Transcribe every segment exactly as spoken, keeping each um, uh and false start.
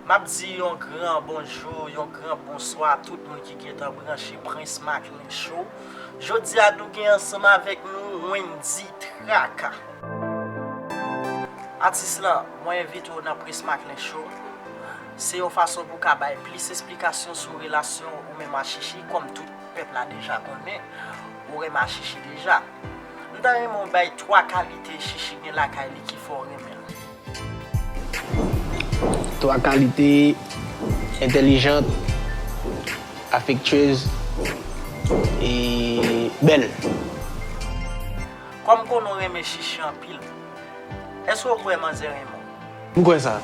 M ap di yon gran bonjou, yon gran bonswa a tout moun ki gentan branche Prince Macklin Show. Jodi a nou gen ansanm avèk nou Wendy Traka. Atis lan, mwen envite w nan Prince Macklin Show. Se yon fason pou w ka bay plis esplikasyon sou relasyon ou menm a Chichi, kòm tout pèp la deja konnen, ou renmen a Chichi deja. M ta renmen w bay twa kalite Chichi gen lakay li ki fè w renmen l. Twa kalite: entèlijant, afektyez e bèl. Kòm konnen w renmen Chichi anpil, èske w kwè manzè renmen w? M kwè sa.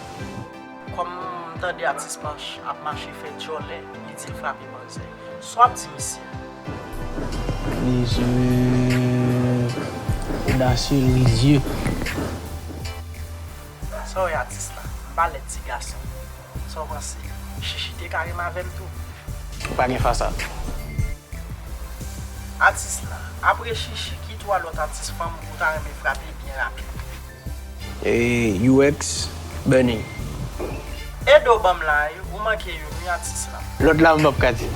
Kòm m tande atis mach ap mache fè djòlè, li di l frape manzè. Sa w ap di misye? Misye odasye, rizye. Sa w wè atis la? M pa lèd ti gason. Sa w panse? Chichi te ka renmen avè m tou. Pa gen fas a. Atis la, apre Chichi, ki twa lòt atis fanm ou ta renmen frape byen rapid? E, U X, Bernie. Ede w ban m la, wi, ou manke youn, wi, atis la. Lòt la, m p ap ka di.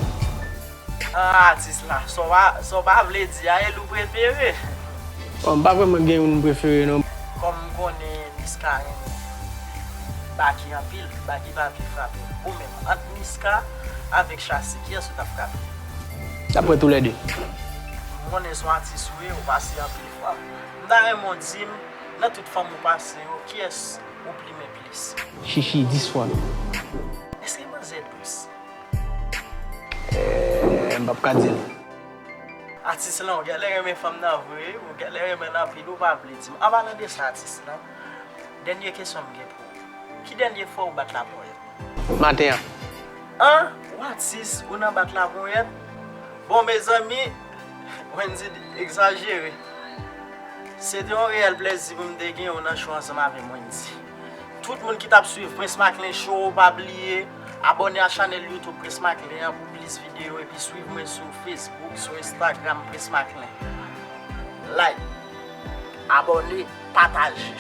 Ah, atis la, sa w pa, sa w pa vle di a, e l ou prefere? Bon, m pa vrèman gen youn m prefere, non. Kòm m konnen Niska renmen Baky anpil, Baky pa vle frape. Ou menm, ant Niska avèk Chassi, kiyès ou t ap frape? Daprè toulède. M konnen se yon atis ou ye, ou pase anpil fanm. M ta renmen w di m, nan tout fanm ou pase yo, kiyès ou plimen plis? Chichi, dis fwa. Èske manzè dous? Eh, m p ap ka di l. Atis lan, ou genlè renmen fanm nan vre, ou genlè renmen l anpil, ou pa vle di m. An palan de sa, atis lan, dènye kesyon m gen pou ou. Ki dènye fwa ou bat laponyèt? Maten an. An? Ou atis, ou nan bat laponyèt? Bon, mezanmi, Wendy egzajere. Se te yon reyèl plèzi pou m te gen ou nan show ansanm avè Wendy. Tout moun ki t ap swiv Prince Macklin Show, pa bliye abòne a chanèl YouTube Prince Macklin an pou plis videyo, epi swiv mwen sou Facebook, sou Instagram Prince Macklin. Like, abòne, pataje.